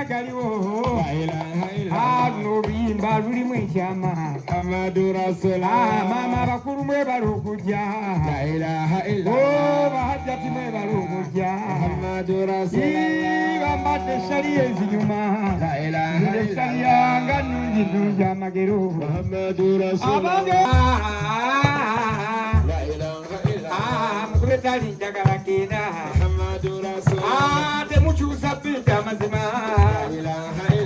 Galiwo. Ah, luno oluyimba lulimu ekyama. Ah, maama, abakulu mwebala okujja. Oh, bahajjati mwebala okujja. Ii, bambadde esaliya ezinyuma. Nze esaliya nga nnungi nnungi amagero. Abange, ah, mukube tali njagala genda. Ah, temukyusa beat amazima.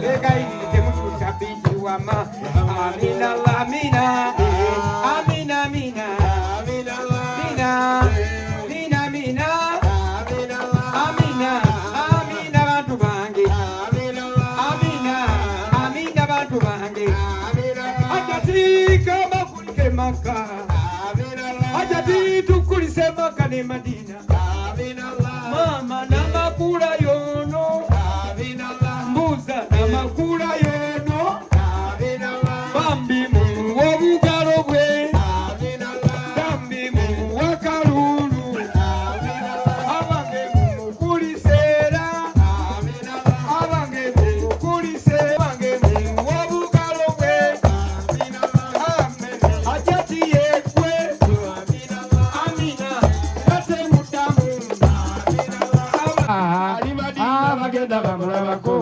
Begayirire, temukyusa beat wama. Amina Allah, amina, amina, amina, amina, amina, amina, amina, amina, bantu bange. Amina, amina, bantu bange. Ajati kama kulike Maka, ajati tukulise Maka ne Madina. Mama, namakula yono, mbuza namakula yono. Bambi mumuwa obugalo bwe, bambi mumuwa kalulu. Abange mumukuliseera, abange mumukulise, abange mumuwa obugalo bwe. Amen. Ajati yegwe amina atemuddamu. Abagenda bamulabako,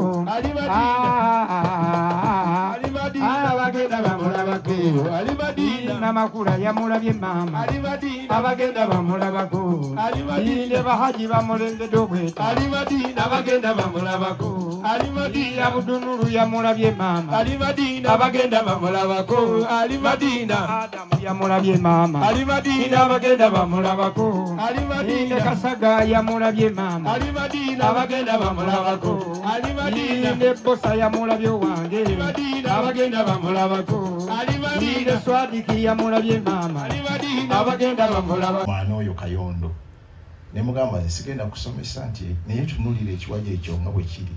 abagenda bamulabako. Namakula yamulabye maama, abagenda bamulabako. Ne bahaji bamulengedde obweta, abagenda bamulabako. Abudunulu yamulabye maama, abagenda bamulabako. Adamu yamulabye maama, abagenda bamulabako. Ne Kasaga yamulabye maama, abagenda bamulabako. Ne Bosa yamulabye wange, abagenda bamulabako. Ne Swadiki yamulabye maama, abagenda bamulabako. Mwana oyo Kayondo ne mugamba nze sigenda kusomesa nti naye tunulira ekiwaji ekyo nga bwe kiri,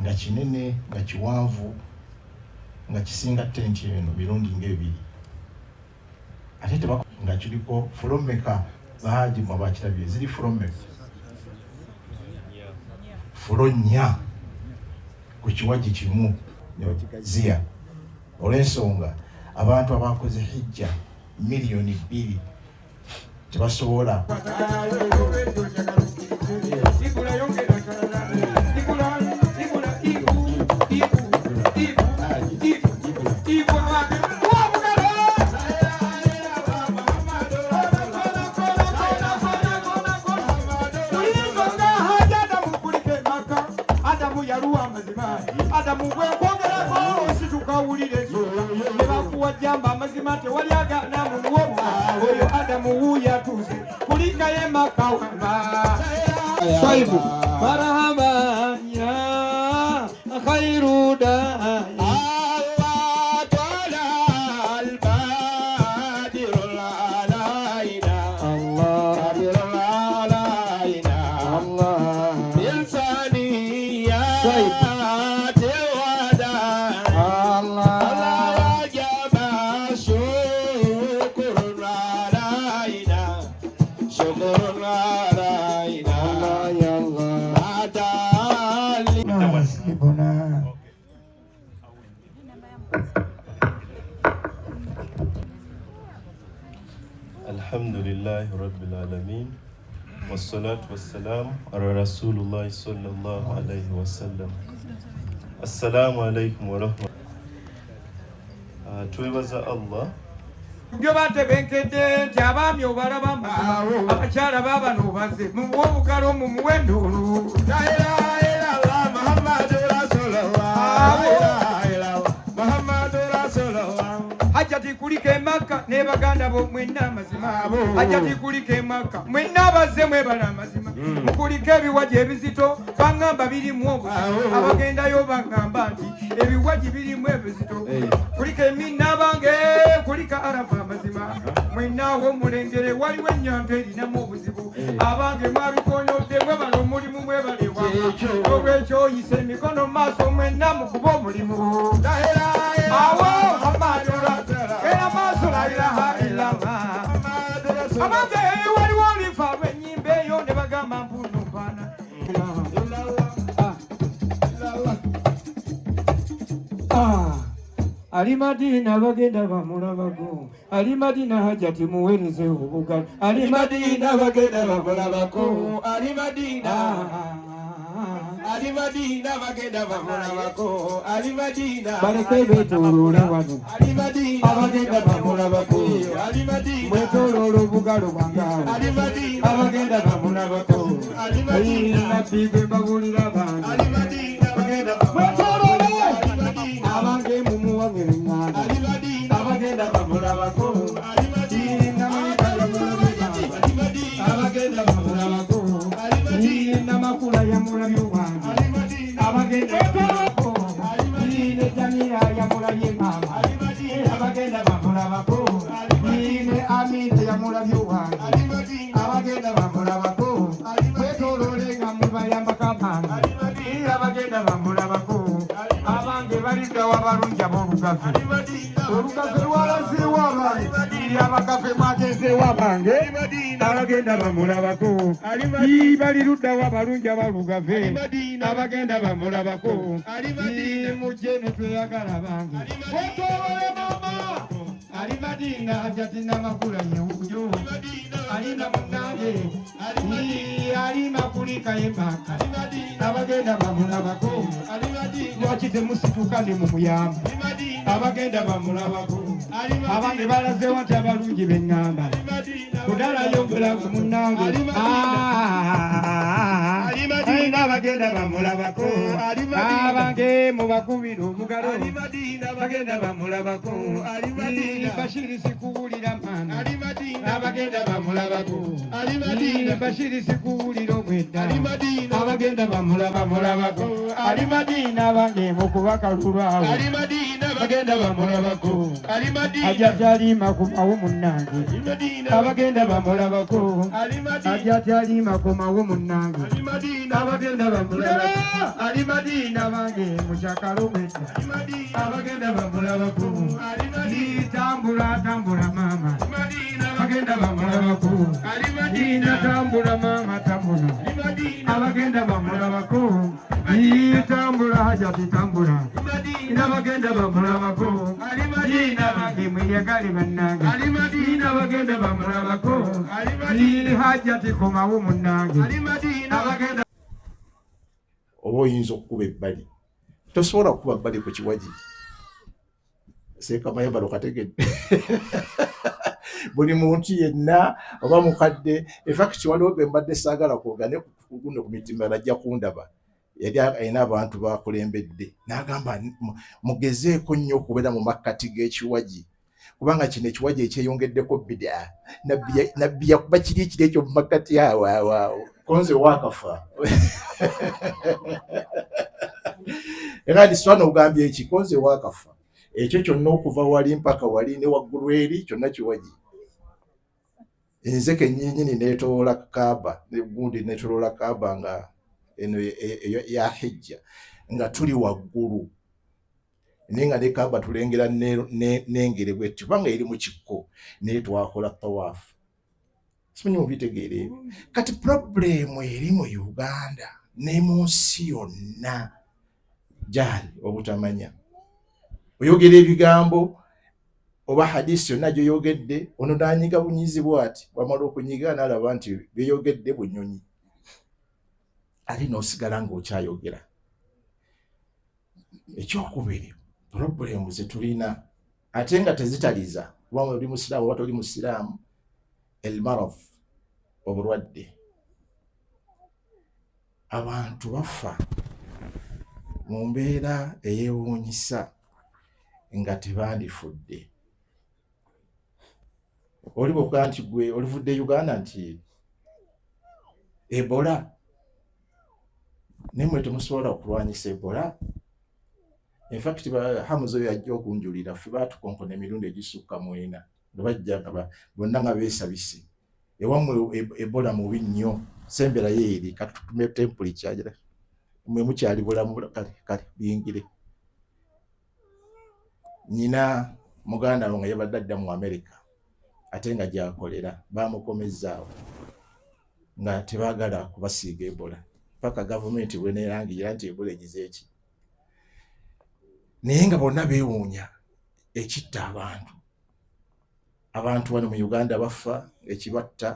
nga kinene, nga kiwanvu, nga kisinga tenti eno mirundi ng'ebiri, ate teba nga kiriko floor meka? Bahaji mwe bakirabye, ziri floor meka? Floor 4 ku kiwaji kimu ne bakigaziya olw'ensonga abantu abakoze hijja 2 miliyoni tebasobola. Igula yongera kalala. Igula, igula, igu, igu, igu, igu, igu, abange wabugalo. Kulinga haja Adamu kulike Maka. Adamu yaluwa amazima. Adamu bwekwogerako situkawulira ensonga ne bakuwa jamba amazima tewali agaana mumuwomu oyo Adamu wuuyo atuuse kulikayo emaka wama swaibu marhaba ya khairu dai. الله طلع البدر علينا. Allah. بدر علينا. Allah. بالثنيات الوداع. Allah. الله وجب شكر علينا، شكر علينا. Allah ya Allah. أتى Nasibuna. الحمد لله رب العالمين والصلاة والسلام على رسول الله صلى الله عليه وسلم. السلام عليكم ورحمة. Twebaza Allah. Byo batebenkedde nti abaami obalaba, abakyala baabano bazze mumuwe obugalo, mumuwe enduulu. لا إله إلا الله محمد رسول الله، لا إله إلا الله محمد رسول الله. Hajjati kuliko emaka ne baganda bo mwenna amazima. Hajjati kuliko emaka mwenna abazze mwebala amazima. Mukuliko ebiwaji ebizito, baŋŋamba birimu obuzibu. Abagendayo baŋŋamba nti ebiwaji birimu ebizito. Kuliko eminna abange, kulika Arafa amazima mwenna awo mulengere waliwo ennyanja erinamu obuzibu. Abange mwabikonyodde, mwebala omulimu, mwebalewa olwekyo oyisa emikono mu maaso mwenna mukuba omulimu awo amadula era maaso. La ilaha illallah. Abange waliwo olifa lw'ennyimba eyo ne bagamba mpuno mpaana. Ali Madina bagenda bamulabako. Ali Madina Hajati muwereze obugalo. Ali Madina bagenda bamulabako. Ali Madina. Ali Madina bagenda bamulabako. Ali Madina. Baleke beetooloole wano. Ali Madina abagenda bamulabako. Ali Madina. Mwetooloole obugalo bwange awo. Ali Madina abagenda bamulabako. Ali Madina. Nabbi gwe mbabuulira bange. Ali Madina bagenda Mwetooloole. Ali Madina. Abange mumuwangire ŋŋanda. Ali Madina abagenda bamulabako. Ali Madina. Ali Madina. Abagenda bamulabako. Ali Madina. Namakula yamulabye wange. Ali Madina. Abagenda bamulabako. Ne Jamila yamulabye maama. Ali Madina. Abagenda bamulabako. Ne Amina yamulabye wange. Ali Madina. Abagenda bamulabako. Mwetooloole nga mubayambako abange. Ali Madina. Abagenda bamulabako. Abange baliddawo abalungi ab'olugave. Ali Madina. Olugave lwalazeewo abange. Abagafe mwagenzeewo abange. Ali Madina. Abagenda bamulabako. Ali Madina. Bali luddawo abalungi abalugave. Ali Madina. Abagenda bamulabako. Ali Madina. Mujje ne tweyagala bange. Ali Madina. Mwetooloole maama. Ali Madina Hajati Namakula yewuyo. Madina. Alina munnange. Ali Madina. Alima kulikayo emaka. Ali Madina. Abagenda bamulabako. Ali Madina. Lwaki temusituka ne mumuyamba? Ali Madina. Abagenda bamulabako. Ali Madina. Abange balazeewo nti abalungi beŋŋamba. Ali Madina. Kudalayo mbulago munnange. Ali Madina. Ali Madina. Alina abagenda bamulabako. Ali Madina. Abange mubakubira omugalo. Ali Madina. Bagenda bamulabako. Ali Madina. Bashiri sikuwulira maama. Ali Madina. Abagenda bamulabako. Ali Madina. Bashiri sikuwulira obwedda. Ali Madina. Abagenda bamulaba mulabako. Ali Madina abange mukuba kalulu awo. Ali Madina. Bagenda bamulabako. Ali Madina. Ajja alima kumawo munnange. Ali Madina. Abagenda bamulabako. Ali Madina. Ajja alima kumawo munnange. Ali Madina. Abagenda bamulabako. Ali Madina bange mukyakalo mwedda. Ali Madina. Abagenda bamulabako. Ali Madina. Tambula tambula maama. Madina. Abagenda bamulabako. Ali Madina. Tambula maama tambula. Ali Madina. Abagenda bamulabako. Tambula Hajati tambula. Madina. Abagenda bamulabako. Ali Madina. Bange mweyagale bannange. Ali Madina. Abagenda bamulabako. Ali Madina. Hajati komawo munnange. Ali Madina. Abagenda oba oyinza okukuba ebbali. Tosobola kukuba bbali ku kiwagi. Seekamayambalo kategedde. Buli muntu yenna oba mukadde, in fact waliwo gwe mbadde saagala kwogera naye guno ku mitimbagano ajja kundaba. Yali alina abantu bakulembedde n'agamba mugezeeko nnyo okubeera mu makkati g'ekiwagi, kubanga kino ekiwagi ekyeyongeddeko bida. Nabbi yakuba kiri ekiri ekyo mu makkati awo awo awo. Konze waakafa. Era ndi swana ogambye eki konze waakafa. Ekyo kyonna okuva wali mpaka wali ne waggulu eri kyonna kiwagi. Nze kennyinnyini neetoloola Kaaba, gundi neetoloola Kaaba nga eno ya Hijja, nga tuli waggulu. Naye nga ne Kaaba tulengera n'engere bw'etyo, kubanga eri mu kikko, naye twakola tawaafu. Simanyi mubitegeera ebyo. Kati purobulemu eri mu Uganda ne mu nsi yonna gyali obutamanya. Oyogera ebigambo oba hadisi yonna gy'oyogedde, ono n'anyiga bunyizi bw'ati, bw'amala okunyiga n'alaba nti by'oyogedde bunyonyi. Ate n'osigala ng'okyayogera. Ekyokubiri, purobulemu ze tulina ate nga tezitaliza, kubanga oli musiraamu oba toli musiraamu, elmaraf, obulwadde. Abantu bafa mu mbeera eyeewuunyisa nga tebandifudde. Oli bw'okugamba nti gwe olivudde Uganda nti Ebola, naye mmwe temusobola kulwanyisa Ebola. In fact, Hamuza oyo ajja okunjulira, ffe baatukonkona emirundi egisukka mu ena, nga bajja nga bonna nga beesabise. Ewammwe Ebola mubi nnyo, semberayo eri, katutume temperature, mmwe mukyali bulamu, kale kale biyingire. Nnyina muganda we nga yabadde adda mu America, ate nga gy'akolera, baamukomezzaawo nga tebaagala kubasiiga Ebola paka gavumenti bw'eneerangirira nti Ebola egize eki. Naye nga bonna beewuunya Ekitta abantu, abantu wano mu Uganda bafa ekibatta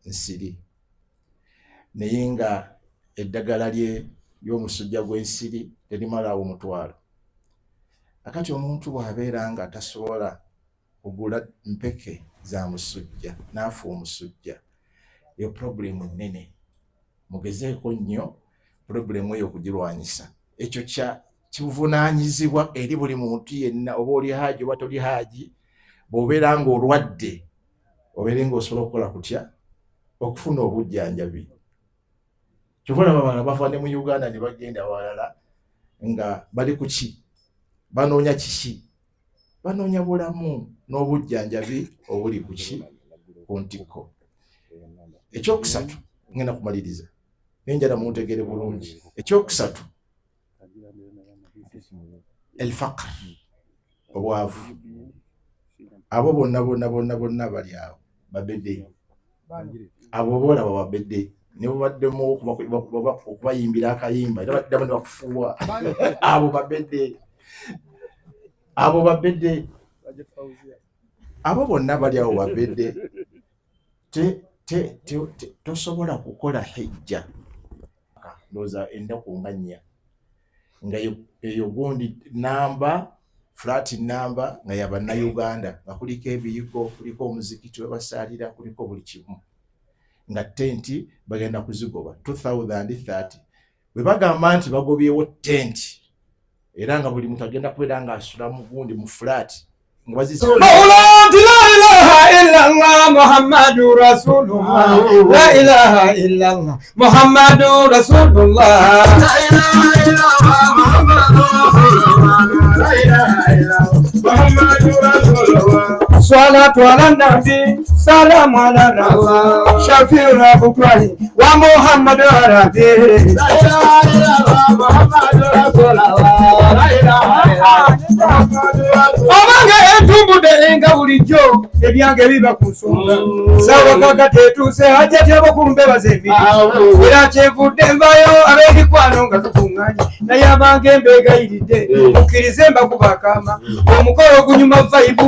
nsiri, naye nga eddagala lye ly'omusujja gw'ensiri terimalaawo 500. Akati omuntu bw'abeera nga tasobola kugula mpeke za musujja n'afa omusujja, eyo purobulemu nnene. Mugezeeko nnyo purobulemu eyo okugirwanyisa. Ekyo kya kivunaanyizibwa eri buli muntu yenna, oba oli haaji oba toli haaji, bw'obeera ng'olwadde obeere ng'osobola okukola kutya okufuna obujjanjabi. Kyova olaba abalala bava ne mu Uganda ne bagenda walala nga bali ku ki, banoonya kiki, banoonya bulamu n'obujjanjabi obuli ku ki, ku ntikko. Ekyokusatu ngenda kumaliriza naye njala muntegere bulungi. Ekyokusatu elfaqr, obwavu. Abo bonna bonna bonna bonna bali awo babedde, abo boolaba babedde ne bubaddemu okubayimbira akayimba era baddamu ne bakufuuwa. Abo babedde, abo babedde, abo bonna bali awo babedde. Tosobola kukola hijja ndowooza ennaku nga 4 nga eyo gundi namba flat namba nga ya bannayuganda, nga kuliko ebiyigo, kuliko omuzikiti we basaalira, kuliko buli kimu, nga tenti bagenda kuzigoba 2030. Bwe bagamba nti bagobyewo tenti era nga buli muntu agenda kubeera ng'asula mu gundi mu flat nga bazise. Mawulati la ilaha illallah Muhammadu Rasulullah, la ilaha illallah Muhammadu Rasulullah, la ilaha illallah Muhammadu Rasulullah, la ilaha illallah Muhammadu Rasulullah. Salatu ala nabi, salamu ala rasul, shafiu bukwari wa Muhammadu arabi. La ilaha illallah Muhammadu Rasulullah, la ilaha illallah Muhammadu Rasulullah. Abange entumbudde nga bulijjo ebyange biba ku nsonga. Saawa kakati etuuse hajjati abakulu mbebaza emirimu, era kyenvudde nvayo ab'emikwano nga tukuŋŋaanye, naye abange mbeegayiridde mukkirize mbakuba akaama. Omukolo ogunyuma vibe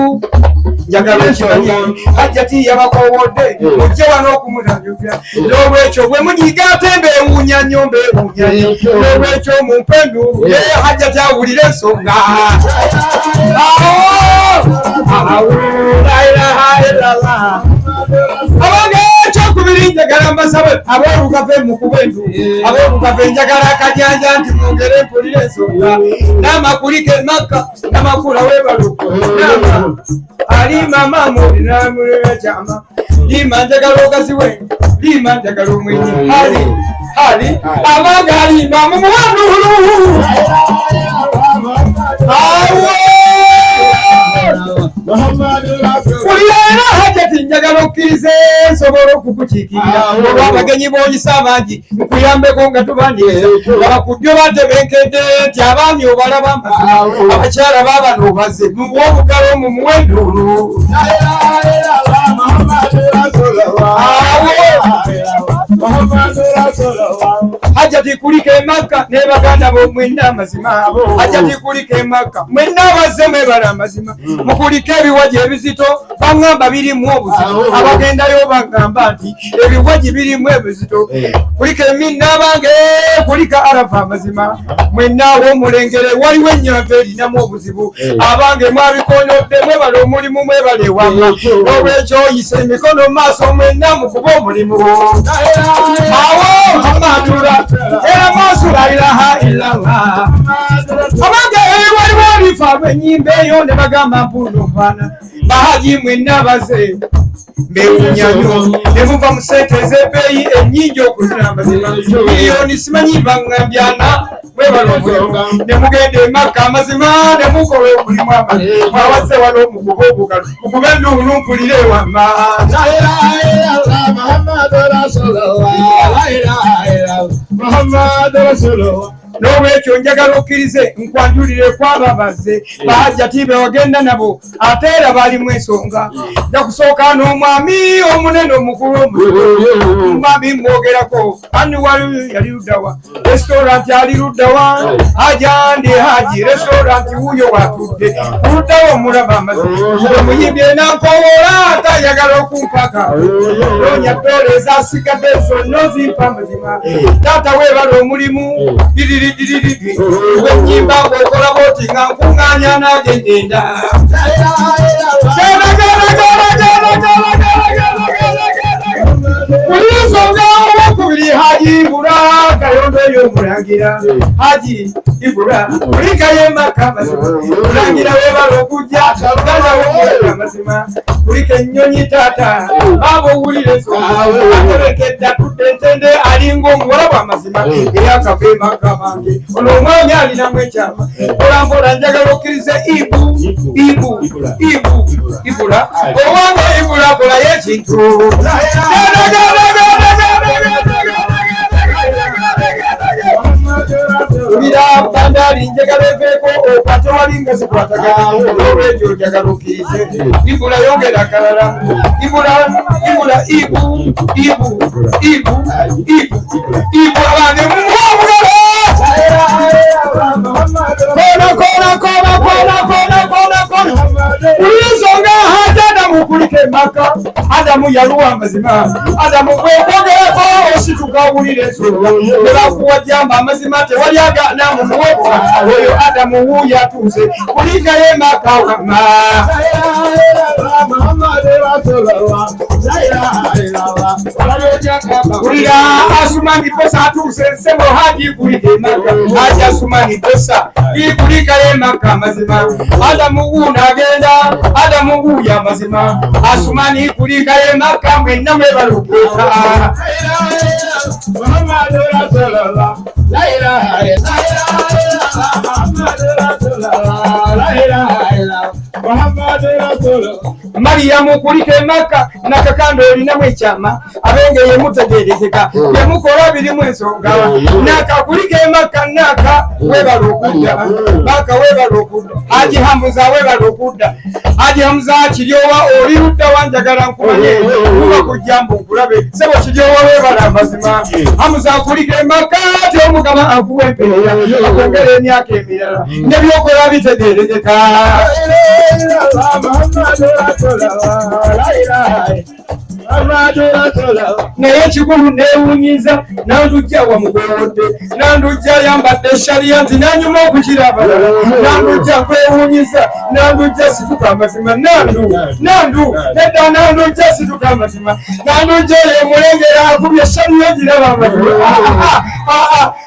njagala okimanye, hajjati yabakoowodde mujje wano okumutanjukira. N'olwekyo bwe munyiga ate mbeewuunya nnyo, mbeewuunya nnyo. N'olwekyo mumpe enduulu ye hajjati awulire ensonga. Awo la ilaha illallah. Abange ekyokubiri njagala mbasabe ab'olukave mukuba enduulu, ab'olukave njagala akajanja nti mwongere mpulire ensonga. N'amakuliko emakka n'amakula weebaluko nama ali mama mulinamulira kyama lima njagala ogaziwe lima njagala omwenyi ali ali abange alima mumuwanduulu awo kulira. Era hajjati njagala okkirize nsobola okukukiikirira olw'abagenyi b'oyisa abangi, nkuyambeko nga tubaniriza nga ku ddyo batebenkedde nti abaami obalaba amazima, abakyala baabano obaze muwe obugalo mumuwe enduulu. Awo hajjati kuliko emakka ne baganda bo mwenna amazima, hajjati kuliko emakka mwenna abazze mwebala amazima, mukulike ebiwaji ebizito baŋŋamba birimu obuzibu. Abagendayo bagamba nti ebiwaji birimu ebizito. Kulika eminna abange, kulika Arafa amazima mwenna aw'omulengere waliwo ennyanja erinamu obuzibu. Abange mwabikonodde, mwebala omulimu, mwebala ewama. N'olwekyo oyise emikono mu maaso mwenna mukuba omulimu. Awo Muhammadura era maaso la ilaha illallah. Abange waliwo ebifa ab'ennyimba eyo ne bagamba mpuno mpaana bahaji mwenna baze mbewuunya nnyo ne muva mu ssente ez'ebbeeyi ennyingi okuzina amazima miliyoni simanyi baŋŋambyana mwebala omulimu ne mugenda emakka amazima ne mukola omulimu amazima mwawase wano mukuba obugalo mukube enduulu mpulire ewama. La ilaha illallah Muhammadu Rasulullah, la ilaha illallah Muhammadu Rasulullah. N'olwekyo njagala okkirize nkwanjulire kwababaze bahajjati be wagenda nabo ate era balimu ensonga. Nja kusooka n'omwami omunene omukulu omwami mwogerako ani wali yali luddawa restaurant ali luddawa haja ndi haji restaurant wuuyo watudde kuluddawo omulaba amazima omuyimbi enankowoola atayagala okumpaka noonya ddoola ezasigadde zonna ozimpa amazima taata weebala omulimu diriridiriririri gwe nnyimba ng'okola bw'oti nga nkuŋŋaanya nange ngenda. Buli nsonga olwokubiri Haji Ibula Kayondo y'omulangira Haji Ibula kulikayo emaka amazima mulangira weebala okujja ganda w'omulanga amazima kulika ennyonyi taata baaba owulira ensonga aterekedde atudde entende alinga omuwala bw'amazima eyakava emaka bange ono omwami alinamu ekyama mpolampola njagala okkirize ibu ibu ibu ibula owange ibula kolayo ekintu. Ulira bandali njagala eveeko okwate wali nga zikwatagana olwekyo njagala okkirize ibula yongera akalala ibula ibula ibu ibu ibu ibu ibu abange mumuwa kona kona kona kona kona kona kona ulinsonga haja Adamu kulika emaka Adamu yaluwa amazima Adamu bwekwogerako osituka owulira ensonga ne bakuwa jamba amazima tewali agaana mumuwebwa oyo Adamu wuuyo atuuse kulikayo emaka wama kulira Asumani Bosa atuuse nsebo Haji kulika emaka Haji Asumani Bosa ikulikayo emaka amazima Adamu wuuno agenda Adamu wuuyo amazima Asumani kulikayo emaka mwenna mwebale okuuka. Mariyamu kulika emaka nakakando olinamu ekyama abenge yemutegeerekeka yemukola birimu ensonga naka kulika emaka naka weebala okudda baka weebala okudda Haji Hamuza weebala okudda Haji Hamuza Kiryowa oli ludda wa njagala nkumanye kuba kujja mbu nkulabe ssebo Kiryowa weebala amazima Hamuza kulika emaka ati omukama akuwa empeera akwongera emyaka emirala nebyokola bitegeerekeka. Naye ekikulu neewuunyiza Nandujja wamugolodde Nandujja ayambadde eshaliya nti nanyuma okukira abalala Nandujja nkwewuunyiza Nandujja situka amazima Nandu Nandu nedda Nandujja situka amazima Nandujja oyo omulengera akubye eshaliya giraba amazima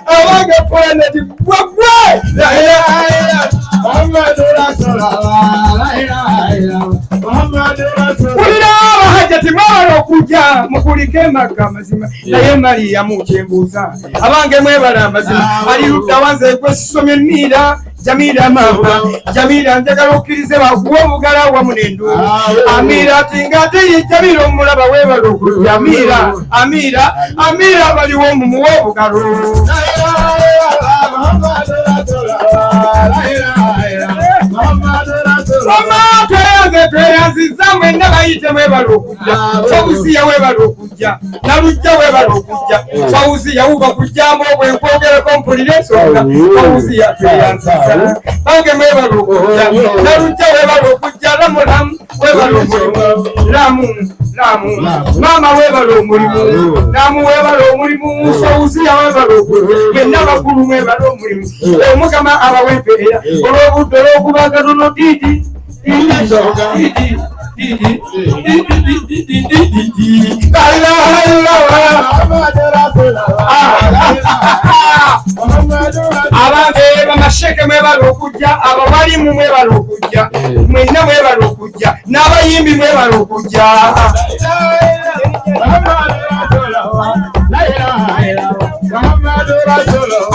abange pulaneti gwegwe kulira abahajjati mwebala okujja mukulike emaka amazima naye Mariyamu kyembuuza abange mwebala amazima ali ludda wanze gwe sisomye emiira Jamila mama Jamila njagala okkirize bakuwa obugala wamu n'enduulu Amira ati nga ate ye Jamila omulaba weebala okujja Amira Amira Amira baliwo mumuwe obugalo. Mama tweyanze tweyanzizza mwenna bayite mwebala okujja Fawuziya weebala okujja Nalujja weebala okujja Fawuziya wuba kujjamu obwenkwogereko mpulira ensonga Fawuziya tweyanzizza bange mwebala okujja Nalujja weebala okujja Lamu Lamu weebala omulimu Lamu Lamu maama weebala omulimu Lamu weebala omulimu Fawuziya weebala okujja mwenna bakulu mwebala omulimu omukama abawa empeera olw'obudde olw'okuba katono diidi abange bamasheke mwebala okujja abawalimu mwebala okujja mwenna mwebala okujja n'abayimbi mwebala okujja.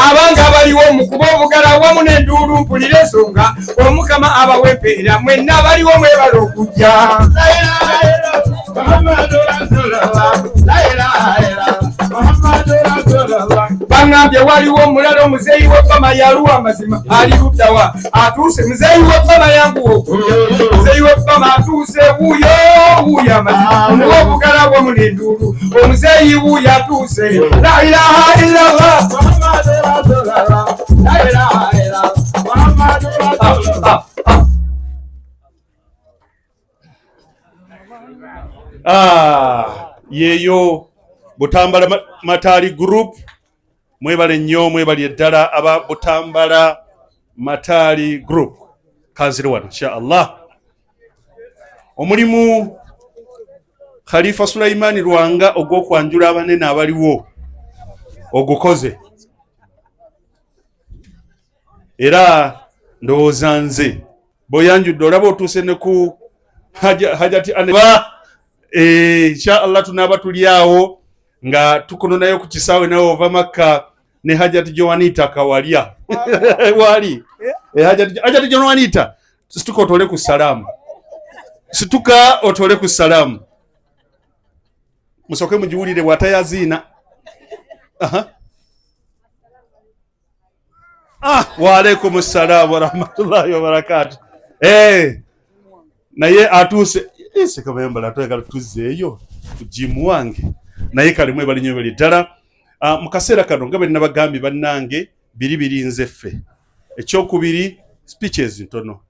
Abange abaliwo mukuba obugala wamu n'enduulu mpulira ensonga omukama abawa empeera mwenna abaliwo mwebala okujja. Baŋŋambye waliwo omulala omuzeeyi w'ebbama yaluwa amazima ali luddawa atuuse muzeeyi w'ebbama yanguwa okulya muzeeyi w'ebbama atuuse wuuyo wuuyo amazima omuwa obugala bwamu n'enduulu omuzeeyi wuuyo atuuse la ilaha illallah Muhammadu Rasulullah la ilaha illallah Muhammadu Rasulullah. Ah, yeeyo Butambala Mataali Group, mwebale nnyo, mwebali eddala aba Butambala Mataali Group. Kanzire wano insha Allah omulimu Khalifa Sulaimani Lwanga ogw'okwanjula abanene abaliwo ogukoze, era ndowooza nze bw'oyanjudde olaba otuuse ne ku Hajati Aneba. Insha Allah tunaaba tuli awo nga tukunonayo ku kisaawe nawe ova Makka ne Hajati Joanita Kawalya wali Hajati Joanita, situka otole ku salaamu, situka otole ku salaamu, musooke mugiwulire bw'atayaziina. Aha. Ah, wa alaikum salam wa rahmatullahi wa barakatuh. Naye atuuse sekabayambala twagala tuzzeeyo ku jimu wange, naye kale mwebale nnyo bali ddala. Ah, mu kaseera kano nga bwe nabagambye bannange biri birinze ffe. Ekyokubiri, speeches ntono,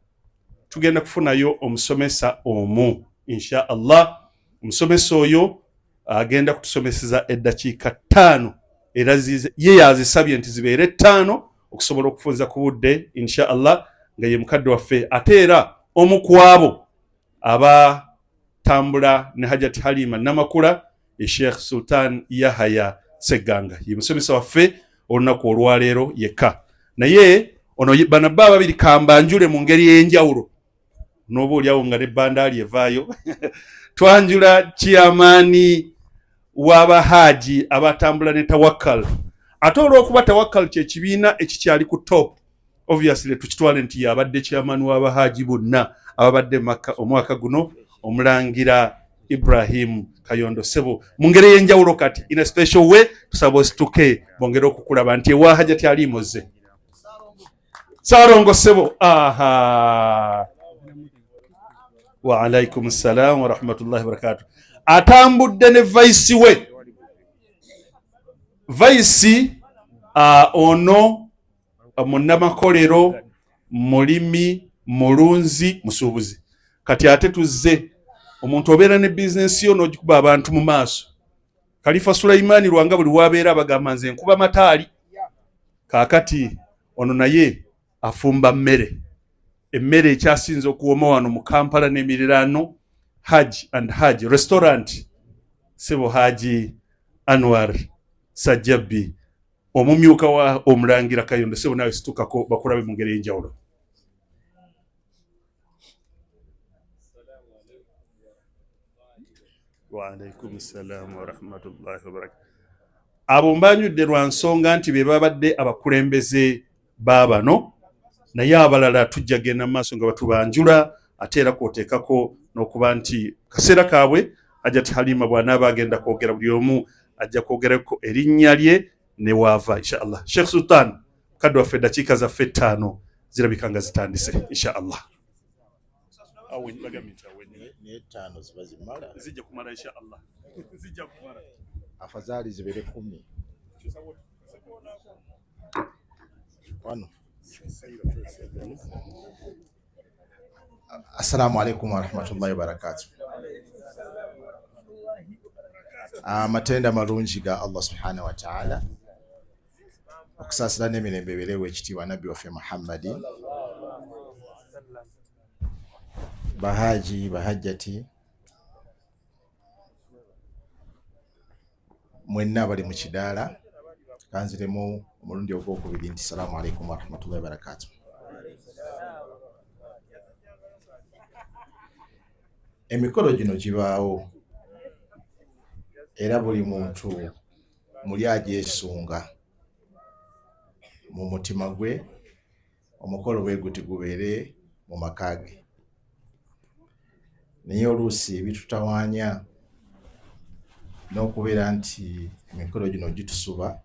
tugenda kufunayo omusomesa omu insha Allah. Omusomesa oyo agenda kutusomeseza eddakiika 5, era ye yazisabye nti zibeere 5 okusobola okufunza ku budde insha Allah, nga ye mukadde waffe ate era omu ku abo abatambula ne Hajati Halima Namakula, ye Sheikh Sultan Yahaya Segganga, ye musomesa waffe olunaku olwaleero yekka. Naye ono bano bba ababiri kambanjule mu ngeri ey'enjawulo, n'oba oliawo nga ne bandaali evaayo. Twanjula chairman w'abahaaji abatambula ne Tawakkal, ate olw'okuba Tawakkal kye kibiina ekikyali ku top, obviously tukitwale nti yabadde chairman w'abahaaji bonna ababadde Makka omwaka guno, omulangira Ibrahim Kayondo. Sebo, mu ngeri ey'enjawulo kati in a special way tusaba osituke bongere okukulaba nti ewa Hajati Alimoze Saalongo. Sebo, aha, wa alaikum salam wa rahmatullahi wa barakatuh. Atambudde ne vice we, vice ono munnamakolero, mulimi, mulunzi, musuubuzi. Kati ate tuzze omuntu obeera ne bizinensi yo n'ogikuba abantu mu maaso. Khalifa Sulaimani Lwanga buli wabeera abagamba nze nkuba mataali, kaakati ono naye afumba mmere, emmere ekyasinze okuwoma wano mu Kampala n'emiriraano, Hajj and Hajj Restaurant. Sebo Haji Anwar Sajjabbi, omumyuka wa omulangira Kayondo, sebo nawe situkako bakulabe mu ngeri ey'enjawulo. Wa alaikum salam wa rahmatullahi wa barakatuh. Abo mbanjudde lwa nsonga nti be babadde abakulembeze ba bano, naye abalala tujja genda mu maaso nga batubanjula, ate era kwoteekako n'okuba nti kaseera kaabwe Hajati Halima bw'anaaba agenda kwogera, buli omu ajja kwogerako erinnya lye ne waava insha Allah. Sheikh Sultan mukadde waffe, eddakiika zaffe 5 zirabika nga zitandise insha Allah. Zijja kumala insha Allah, zijja kumala. Afadhali zibeere 10 wano. Assalamu alaikum warahmatullahi wabarakatuh. Amatenda malungi ga Allah subhanahu wa ta'ala, okusaasira n'emirembe ebeerewo ekitiibwa nabbi waffe Muhammadi, bahaji bahajjati mwenna abali mu kidaala, kanziremu omulundi ogwokubiri nti salaamu alaikum warahmatullahi wabarakatuh. Emikolo gino gibaawo era buli muntu muli agyesunga mu mutima gwe, omukolo bwe guti gubeere mu maka ge, naye oluusi bitutawaanya n'okubeera nti emikolo gino gitusuba.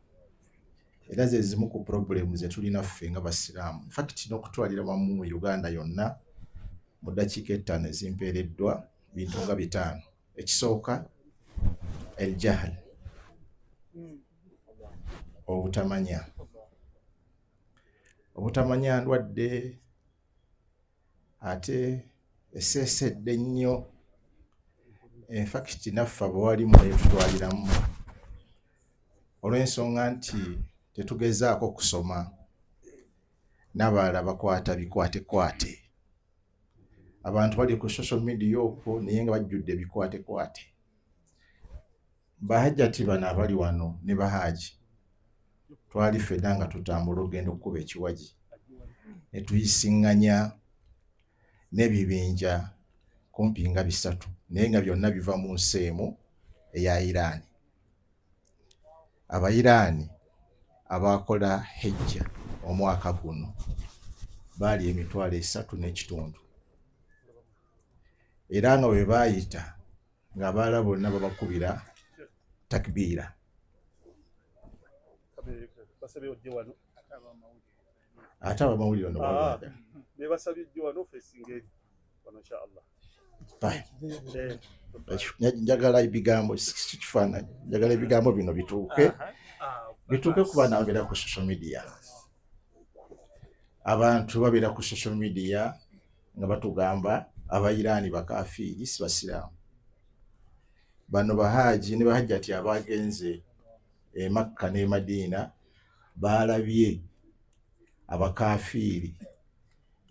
Era ze zimu ku purobulemu ze tulina ffe nga Basiraamu, infact n'okutwalira wamu mu Uganda yonna. Mu ddakiika 5 ezimpeereddwa, bintu nga 5. Ekisooka, eljahal, obutamanya. Obutamanya ndwadde ate eseesedde nnyo. Infact naffe abawalimu netutwaliramu olw'ensonga nti tetugezaako kusoma, n'abalala bakwata bikwatekwate. Abantu bali ku social media okwo naye nga bajjudde ebikwatekwate. Bahajjati bano abali wano ne bahaaji, twali ffenna nga tutambula okugenda okukuba ekiwagi, ne tuyisiŋŋanya n'ebibinja kumpi nga 3, naye nga byonna biva mu nsi emu eya Iraani. Abayiraani abakola hejja omwaka guno baali 350,000, era nga bwe baayita ng'abalala bonna babakubira takbiira. Ate abamawulire ono babaagala. Njagala ebigambo, si kifaananyi, njagala ebigambo bino bituuke kuba nabeera ku social media. Abantu babeera ku social media nga batugamba Abayiraani bakafiiri, si Basiraamu. Bano bahaaji ne bahajjati abagenze e Makka ne Madiina baalabye abakafiiri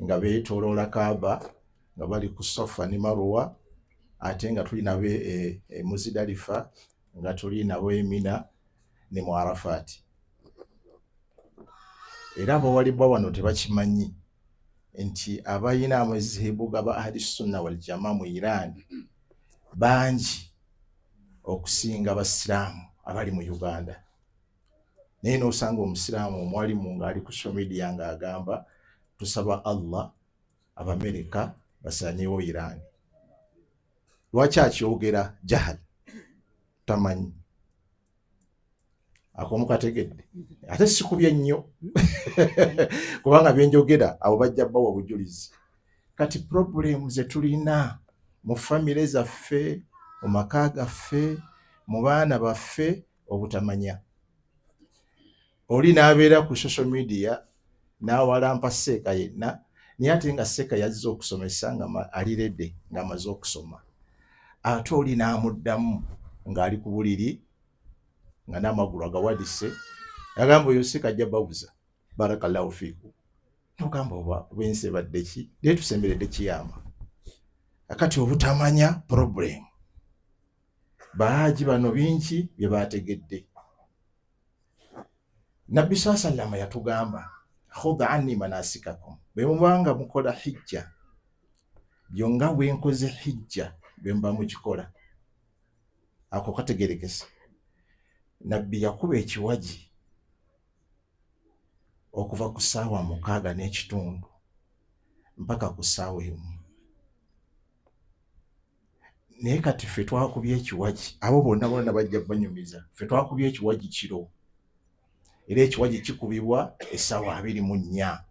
nga beetooloola Kaaba, nga bali ku Safa ne Marwa, ate nga tuli nabo e Muzidalifa, nga tuli nabo e Mina ne mu Arafaati. Era abawalibwa wano tebakimanyi nti abalina amazihebu gaba Ahli Sunna wal Jama mu Iran bangi okusinga Abasiraamu abali mu Uganda. Naye n'osanga Omusiraamu omwalimu ng'ali ku social media ng'agamba tusaba Allah Abamerika basaanyewo Iran. Lwaki akyogera? Jahal, tamanyi. Akomu kategedde, ate sikubye nnyo kubanga byenjogera abo bajja bawa obujulizi. Kati problemu ze tulina mu famire zaffe, mu maka gaffe, mu baana baffe, obutamanya. Oli n'abeera ku social media n'awalampa seeka yenna, naye ate nga seeka yazze okusomesa nga ali ready, ng'amaze okusoma, ate oli n'amuddamu ng'ali ku buliri nga n'amagulu agawadise, agamba oyo seeka ajja babuza barakallahu fiiku. Nogamba oba bwensi ebadde ki, naye tusemberedde kiyama. Akati obutamanya problem. Bahaaji bano bingi bye bategedde. Nabbi saa sallama yatugamba khudh anni manasikakum, bwe mubanga mukola hijja, byonga bwe nkoze hijja bwe muba mugikola. Ako kategerekesa. Nabbi yakuba ekiwagi okuva ku ssaawa 6:30 mpaka ku ssaawa 1. Naye kati ffe twakubye ekiwagi, abo bonna bonna bajja banyumiza, ffe twakubye ekiwagi kiro, era ekiwagi kikubibwa essaawa 24.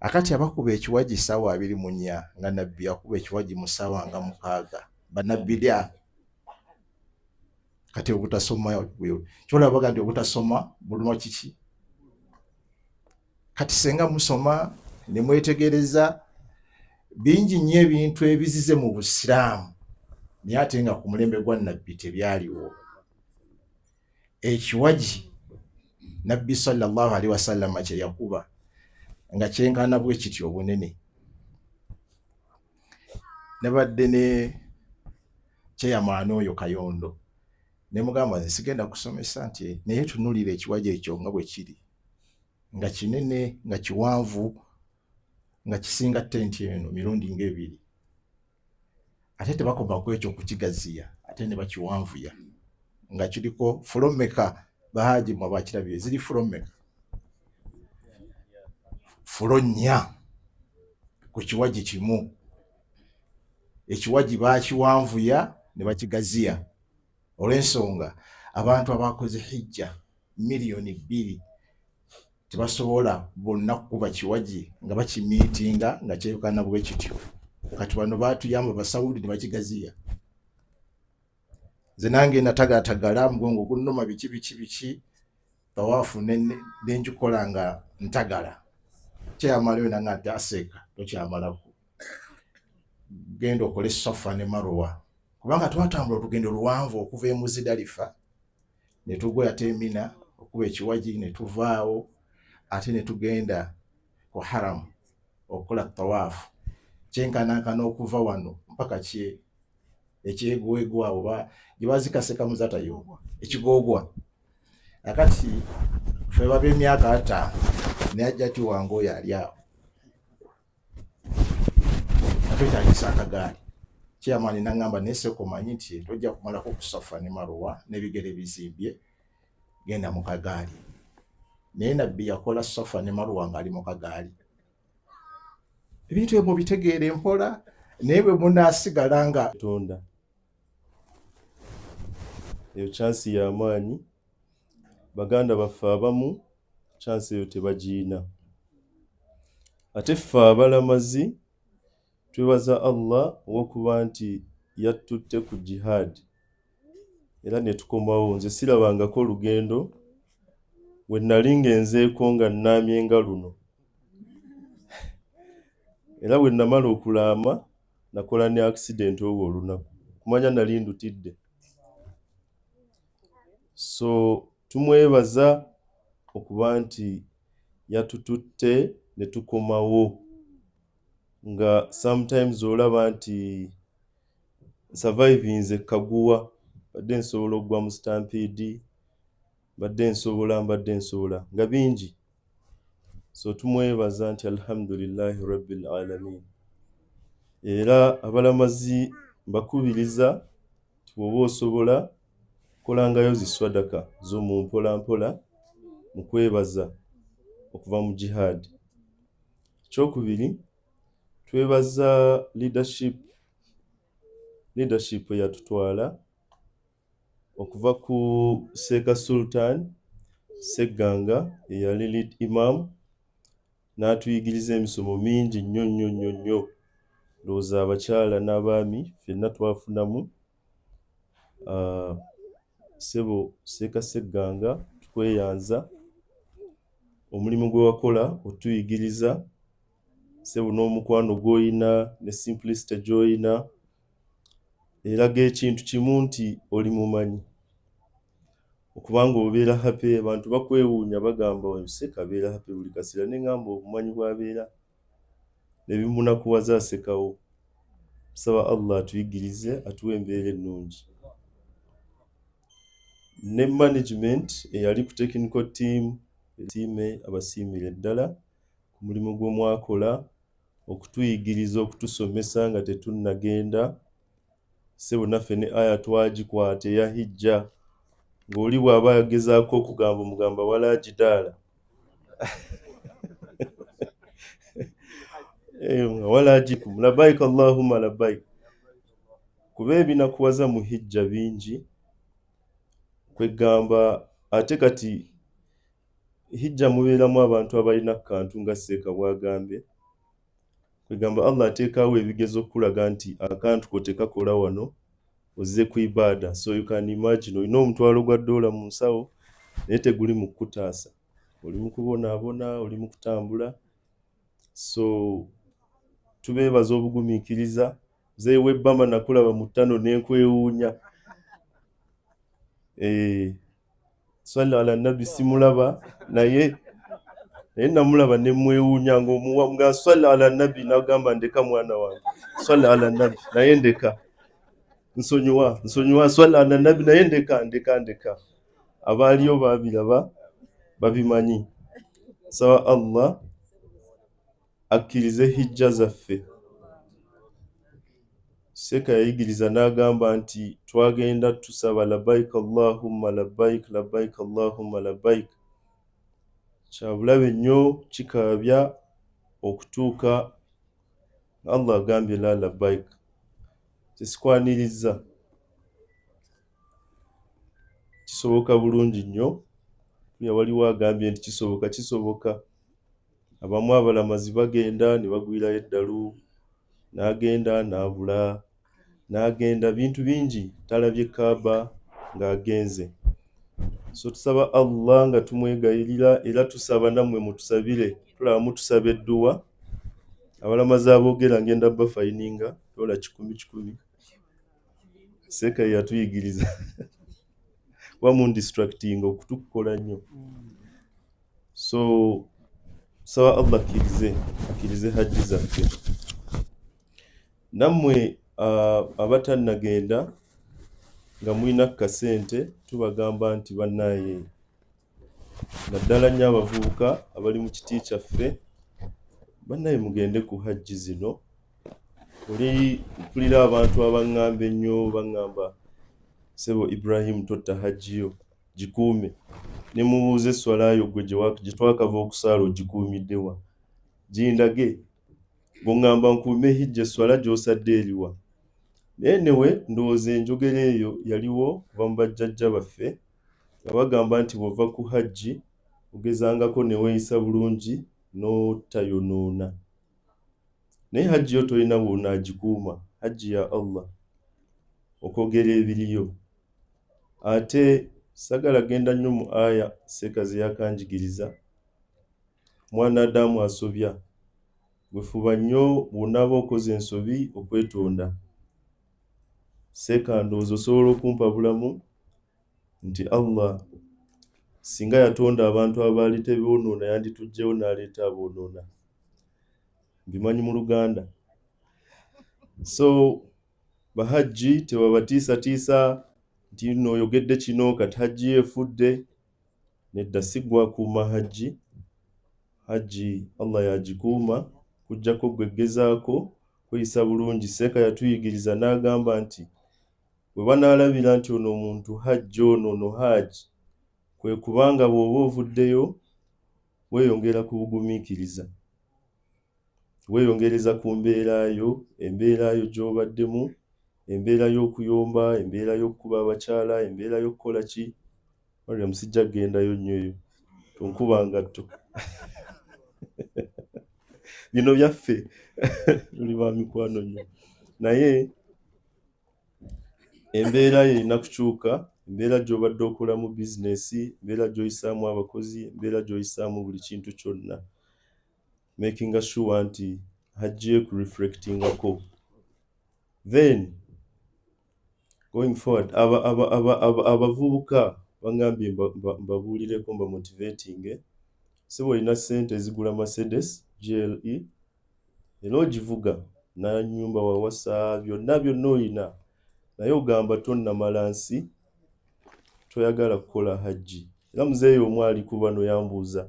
Akati abakuba ekiwagi essaawa 24, nga Nabbi akuba ekiwagi mu ssaawa nga 6, bannabbidya. Kati obutasoma kyolabaga nti obutasoma buluma kiki. Kati senga musoma ne mwetegereza bingi nnyo ebintu ebizize mu Busiraamu, naye ate nga ku mulembe gwa Nabbi tebyaliwo. Ekiwagi Nabbi sallallahu alaihi wasallama kye yakuba nga kyenkana bwe kityo obunene. Nabadde ne kyeyamaani oyo Kayondo, ne mugamba nze sigenda kusomesa nti naye tunulira ekiwagi ekyo nga bwe kiri, nga kinene, nga kiwanvu, nga kisinga tenti eno mirundi ng'ebiri. Ate tebakoma ku ekyo okukigaziya, ate ne bakiwanvuya nga kiriko floor meka? Bahaji mwe bakirabye, ziri floor meka? Floor 4 ku kiwagi kimu. Ekiwagi bakiwanvuya ne bakigaziya olw'ensonga abantu abakoze hijja. 2 miliyoni tebasobola bonna kukuba kiwagi nga bakimiitinga nga kyekana bwe kityo. Kati bano batuyamba Basawudi ne bakigaziya. Nze nange natagalatagala, mugongo gunnuma, biki biki biki, tawaafu nenjikola nga ntagala. Kyeyamalayo nanga nti aseeka tokyamalako, genda okole Safa ne Maruwa, kubanga twatambula olugendo luwanvu okuva e Muzidalifa ne tugwa ate Emina okuba ekiwagi, ne tuvaawo ate ne tugenda ku Haramu okukola tawaafu. Kyenkanankana okuva wano mpaka kye ekyegwegwa oba gye bazikaseka muzatayo ekigoogwa. Akati fe baba emyaka 50, naye ajja ti wange oyo ali awo atwekyagisa akagaali. Kyeyamaani naŋŋamba, naye seka omanyi nti tojja kumalako kusafa ne Maruwa n'ebigere bizimbye, genda mu kagaali. Naye Nabbi yakola Safa ne Maruwa ng'ali mu kagaali. Ebintu ebyo mubitegeere mpola, naye bwe munaasigala nga Tonda eyo chance y'amaanyi. Baganda baffe abamu chance eyo tebagiina. Ate ffe abalamazi twebaza Allah olw'okuba nti yattutte ku jihad era ne tukomawo. Nze sirabangako olugendo we nali ngenzeeko nga nnaamye nga luno, era bwe namala okulaama nakola ne accident olwo olunaku, kumanya nali ndutidde. So tumwebaza okuba nti yatututte ne tukomawo, nga sometimes olaba nti survivinze kaguwa, mbadde nsobola okugwa mu stampede, mbadde nsobola nga bingi. So tumwebaza nti alhamdulillahi rabbil alamin. Era abalamazi mbakubiriza nti bw'oba osobola kolangayo zi swadaka zo mu mpola mpola mu kwebaza okuva mu jihad. Ekyokubiri, twebaza leadership eyatutwala okuva ku Seeka Sultan Segganga eyali lead imam, n'atuyigiriza emisomo mingi nnyo nnyo nnyo nnyo. Ndowooza abakyala n'abaami ffenna twafunamu. Ssebo Seeka Segganga, tukweyanza omulimu gwe wakola otuyigiriza, ssebo, n'omukwano gw'oyina ne simplicity gy'oyina eraga ekintu kimu nti oli mumanyi, okubanga obeera happy. Abantu bakwewuunya, bagamba Seeka abeera happy buli kaseera, ne ŋŋamba obumanyi bw'abeera nebimunakuwaza asekawo. Nsaba Allah atuyigirize, atuwe embeera ennungi. Ne management eyali ku technical team, tiime abasiimire ddala ku mulimu gwe mwakola okutuyigiriza, okutusomesa nga tetunnagenda. Ssebo, naffe ne aya twagikwata eya hijja, ng'oli bw'aba agezaako okugamba omugamba wala jidaala. Eh, wala jikum labbaik allahumma labbaik, kuba ebinakuwaza mu hijja bingi kwegamba. Ate kati hijja mubeeramu abantu abalina kantu nga Seeka bw'agambye, kwegamba Allah ateekawo ebigezo okulaga nti akantu ko tekakola wano, ozze ku ibaada. So you can imagine olina $1,000 mu nsawo naye teguli mu kukutaasa, oli mu kubonaabona, oli mu kutambula. So tubeebaza obugumiikiriza. Zeewa ebbama nakulaba mu ttano nenkwewuunya. Eh, swalla ala nabbi simulaba, naye namulaba nemwewuunya ngaomuwa nga swalla ala nabbi, nagamba ndeka mwana wange, swalla ala nabbi naye ndeka, nsonyiwa, nsonyiwa, swalla ala nabbi naye ndeka, ndeka, ndeka. Abaaliyo babiraba, babimanyi. Saba Allah akkirize hijja zaffe. Seeka yayigiriza n'agamba nti twagenda tusaba labbaik allahumma labbaik, labbaik allahumma labbaik. Kyabulabe nnyo, kikaabya okutuuka Allah agambye la labbaik, tesikwaniriza. Kisoboka bulungi nnyo. Waliwo agambye nti kisoboka, kisoboka. Abamu abalamazi bagenda ne bagwirayo eddalu, n'agenda n'abula, n'agenda bintu bingi, talabye Kaaba ng'agenze. So tusaba Allah nga tumwegayirira era tusaba nammwe mutusabire, tulaba mutusaba edduwa. Abalamazi aboogera ngenda bafayininga dola kikumi kikumi. Seeka ye yatuyigiriza kuba mundistractinga okutukukola nnyo. So saba Allah akkirize, akkirize hajji zaffe. Nammwe abatannagenda nga mulina ku kasente tubagamba nti bannaaye naddala nnyo abavubuka abali mu kiti kyaffe bannaye mugende ku hajji zino. Oli mpulira abantu abaŋŋamba ennyo baŋŋamba ssebo Ibrahim totta hajji yo gikuume. Ne mubuuza esswala yo ggwe gye twakava okusaala ogikuumidde wa? Gindage. Bw'oŋŋamba nkuume hijja esswala gy'osadde eriwa? Naye anyway ndowooza enjogera eyo yaliwo kuva mu bajjajja baffe nga bagamba nti bw'ova ku hajji ogezangako ne weeyisa bulungi n'otayonoona. Naye hajji yo tolina bw'onaagikuuma, hajji ya Allah okwogera ebiriyo. Ate sagala genda nnyo mu aya seeka ze yakanjigiriza, mwana Adamu asobya, gwe fuba nnyo bw'onaaba okoze ensobi okwetonda. Seeka ndowooza osobola okumpabulamu nti Allah singa yatonda abantu abaali teboonoona yandituggyewo n'aleeta aboonoona. Mbimanyi mu Luganda. So bahajji tebabatiisatiisa nti nno oyogedde kino kati hajji yo efudde. Nedda si ggwe akuuma hajji, hajji Allah y'agikuuma kuggyako ggwe gezaako kweyisa bulungi. Seeka yatuyigiriza n'agamba nti bwe banaalabira nti ono omuntu hajji ono ono haaji kwe kubanga bw'oba ovuddeyo weeyongera ku bugumiikiriza, weeyongereza ku mbeera yo, embeera yo gy'obaddemu, embeera y'okuyomba, embeera y'okukuba abakyala, embeera y'okukola ki. Mariam sijja kugendayo nnyo eyo, tonkuba ngatto. Bino byaffe tuli ba mikwano nnyo naye embeera yo erina kukyuka, embeera gy'obadde okolamu bizinesi, embeera gy'oyisaamu abakozi, embeera gy'oyisaamu buli kintu kyonna. Makinga sure nti hajji yo ekureflectingako. Then going forward abavubuka bangambye mbabuulireko mbamotivatinge. Ssebo olina ssente ezigula Mercedes GLE era ogivuga n'anyumba wawasa byonna byonna olina naye ogamba tonnamala nsi toyagala kukola hajji. Era muzeeyi omu ali ku bano yambuuza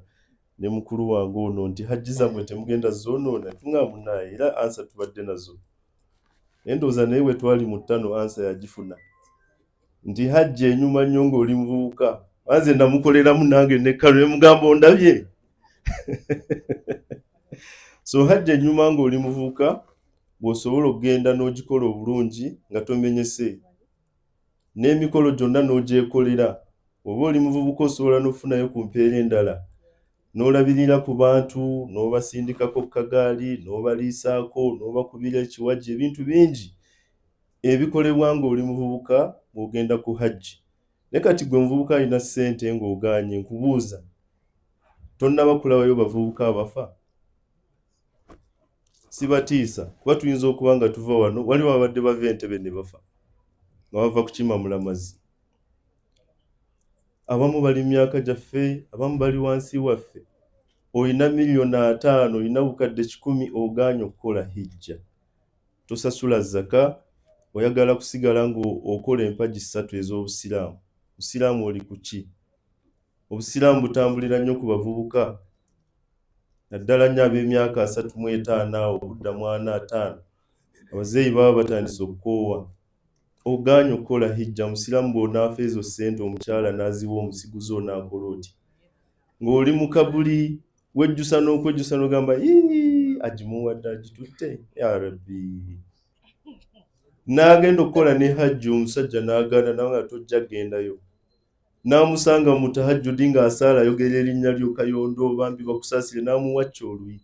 ne mukulu wange ono nti hajji zammwe temugenda zoonoona? Tungamba munnaaye era ansa tubadde nazo. Naye ndowooza naye bwe twali mu ttano ansa yagifuna nti hajji enyuma nnyo ng'oli muvubuka. Nze namukoleramu nange nekkano ne mugamba ondabye. So hajji enyuma ng'oli muvubuka bw'osobola okugenda n'ogikola obulungi nga tomenyese n'emikolo gyonna n'ogyekolera. Bw'oba oli muvubuka osobola n'okufunayo ku mpeera endala n'olabirira ku bantu n'obasindikako ku kagaali n'obaliisaako n'obakubira ekiwagi ebintu bingi ebikolebwa ng'oli muvubuka ng'ogenda ku hajji. Naye kati gwe muvubuka alina ssente ng'ogaanye nkubuuza tonnaba kulabayo bavubuka abafa? Sibatiisa kuba tuyinza okuba nga tuva wano waliwo ababadde bava Entebbe ne bafa nga bava kukima mulamazi. Abamu bali mu myaka gyaffe, abamu bali wansi waffe. Olina miliyoni ataano, olina bukadde kikumi ogaanye okukola hijja. Tosasula zaka, oyagala kusigala ng'okola empagi ssatu ez'Obusiraamu. Busiraamu oli ku ki? Obusiraamu butambulira nnyo ku bavubuka naddala nnyo ab'emyaka 35 awo okudda mu ana ataano. Abazeeyi baba batandise okukoowa. Ogaanye okukola hijja, Musiraamu bw'onaafa ezo ssente omukyala n'aziwa omusiguze onaakola otya? Ng'oli mu kabuli wejjusa n'okwejjusa n'ogamba yii agimuwadde agitutte ya Rabbi. N'agenda okukola ne hajji omusajja n'agaana nawe nga tojja kugendayo. N'amusanga mu tahajjudi ng'asaala ayogera erinnya lyo Kayondo, bambi bakusaasire, n'amuwacca oluyi.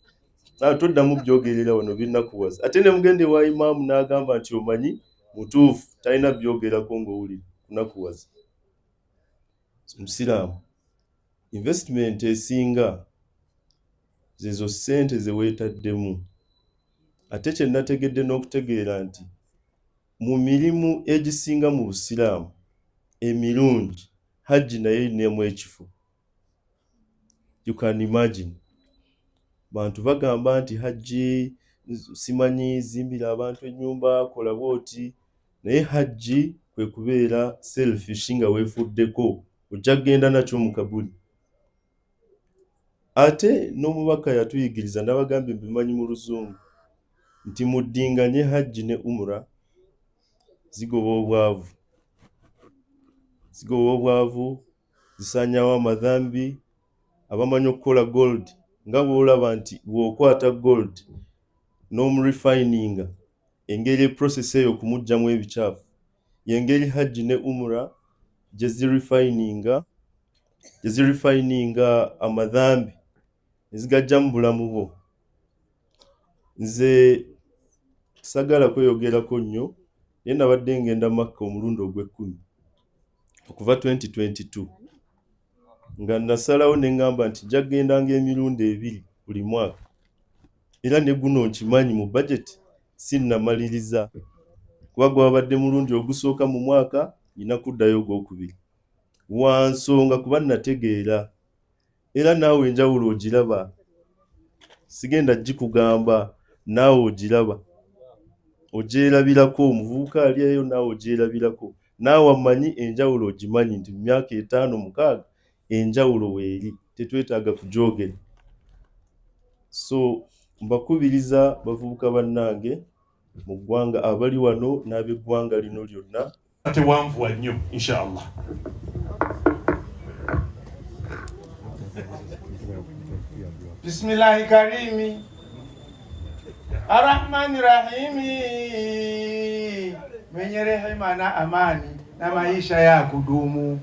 Toddamu byogerera wano binnakuwaza. Ate ne mugenda ewa imaamu n'agamba nti omanyi mutuufu talina byogerako ng'owulira kunakuwaza. Omusiraamu investment esinga zezo ssente ze weetaddemu. Ate kye nategedde n'okutegeera nti mu mirimu egisinga mu Busiraamu emirungi, Hajji nayo erinamu ekifo. You can imagine. Bantu bagamba nti Hajji simanyi zimbira abantu ennyumba, kola bw'oti, naye Hajji kwe kubeera selfish nga weefuddeko, ojja kugenda nakyo mu kabuli. Ate n'omubaka yatuyigiriza nabagambye mbimanyi mu luzungu nti muddinganye hajji ne umra zigoba obwavu, zigoba obwavu, zisaanyaawo amadhambi. Abamanyi okukola gold nga bw'olaba nti bw'okwata gold n'omurefininga engeri process eyo okumuggyamu ebikyafu y'engeri hajji ne umra gye zirifayininga amadhambi ne zigajja mu bulamu bwo. Nze sagala kweyogerako nnyo naye nabadde ngenda Makka omulundi ogw'ekkumi okuva 2022 nga nasalawo ne ŋŋamba nti nja kugendanga emirundi ebiri buli mwaka era ne guno nkimanyi mu bajeti sinnamaliriza kuba gwabadde mulundi ogusooka mu mwaka nina kuddayo ogwokubiri wa nsonga kuba nategeera era naawe enjawulo ogiraba sigenda gikugamba naawe ogiraba ogyerabirako omuvubuka ali eyo naawe ogyerabirako naawe amanyi enjawulo ogimanyi nti mu myaka etaano mukaaga enjawulo weeri tetwetaaga kugyogera so mbakubiriza bavubuka bannange mu ggwanga abali wano n'ab'eggwanga lino lyonna Tewanvuwa nnyo inshallah. Bismillahi karimi arrahmani rahimi mwenye rehema na amani na maisha ya kudumu.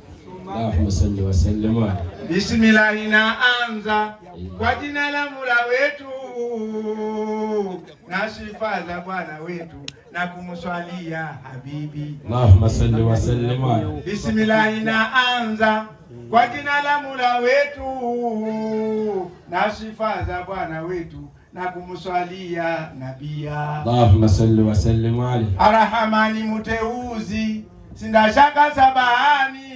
Allahumma salli wa sallim ala. Bismillahi naanza kwa jina la Mola wetu na sifa za Bwana wetu na kumswalia habibi. Allahumma salli wa sallim ala. Bismillahi naanza kwa jina la Mola wetu na sifa za Bwana wetu na kumswalia nabia. Allahumma salli wa sallim alayhi. Arahamani muteuzi sindashaka sabahani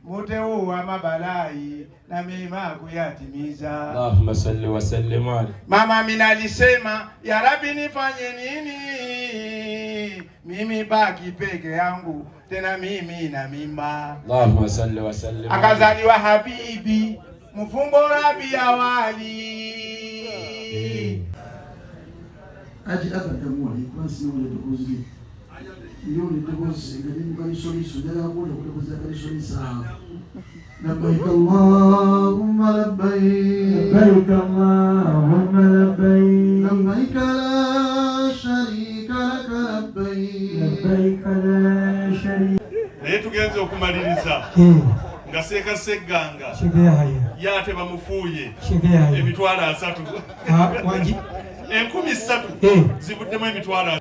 muteuwa mabalai na mema kuyatimiza. Allahumma salli wa sallim alayhi. Mama Amina alisema ya Rabbi nifanye nini? Mimi baki peke yangu tena mimi na mimba. Allahumma salli wa sallim. Akazaliwa habibi mfumbo Rabi awali. Aji abaddamu wali kuba nsinga eddoboozi lye ndiwulira eddoboozi nga liri mu kalisoliso njagala kuwulira ku ddoboozi lya kalisoliso awo. Labbaik Allahumma labbaik. Labbaik Allahumma labbaik. Labbaik la sharika laka labbaik. Labbaik la sharika. Naye tugenze okumaliriza nga Seeka Ssegganga ye ate bamufuuye emitwalo asatu. Enkumi ssatu zivuddemu emitwalo.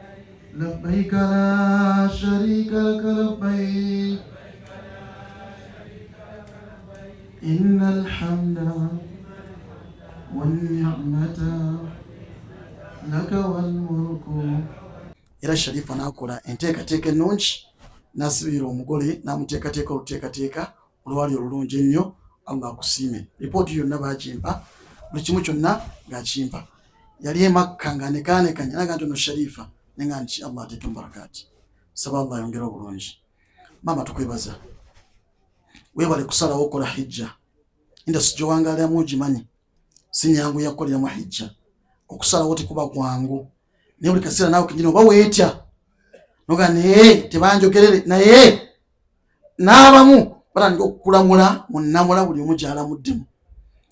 Labbaik la sharika laka labbaik. Innal hamda wan ni'mata laka wal mulku. Era Sharifa n'akola enteekateeka ennungi n'asibirira omugole n'amuteekateeka oluteekateeka olwali olulungi ennyo. Allah akusiime. Lipooti yonna baagimpa, buli kimu kyonna ng'akimpa. Yali e Makka ng'anekaanekanya naga nti ono Sharifa, naye nga nti Allah ateeke mu barakaati. Saba Allah ayongere obulungi. Maama tukwebaza, weebale kusalawo okukola hijja. Industry gy'owangaaliramu ogimanyi, si nyangu ya kukoleramu hijja. Okusalawo tekuba kwangu, naye buli kaseera naawe kenyini oba weetya noga naye tebanjogerere, naye n'abamu batandika okukulamula mu nnamula buli omu gy'alamuddemu.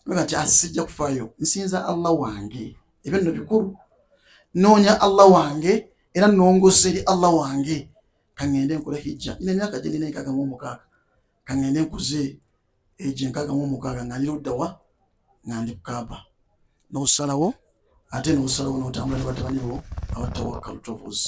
Noga nti asijja kufaayo, nsinza Allah wange, ebyo nno bikulu. Noonya Allah wange era nongosa eri Allah wange, kaŋŋende nkole hijja. Nina emyaka gye nina 66, Kaŋŋende nkuze egyo 66 nga ndi luddawa, nga ndi kukaaba. N'osalawo, ate n'osalawo n'otambula ne batabani bo aba Tawakkal Travels.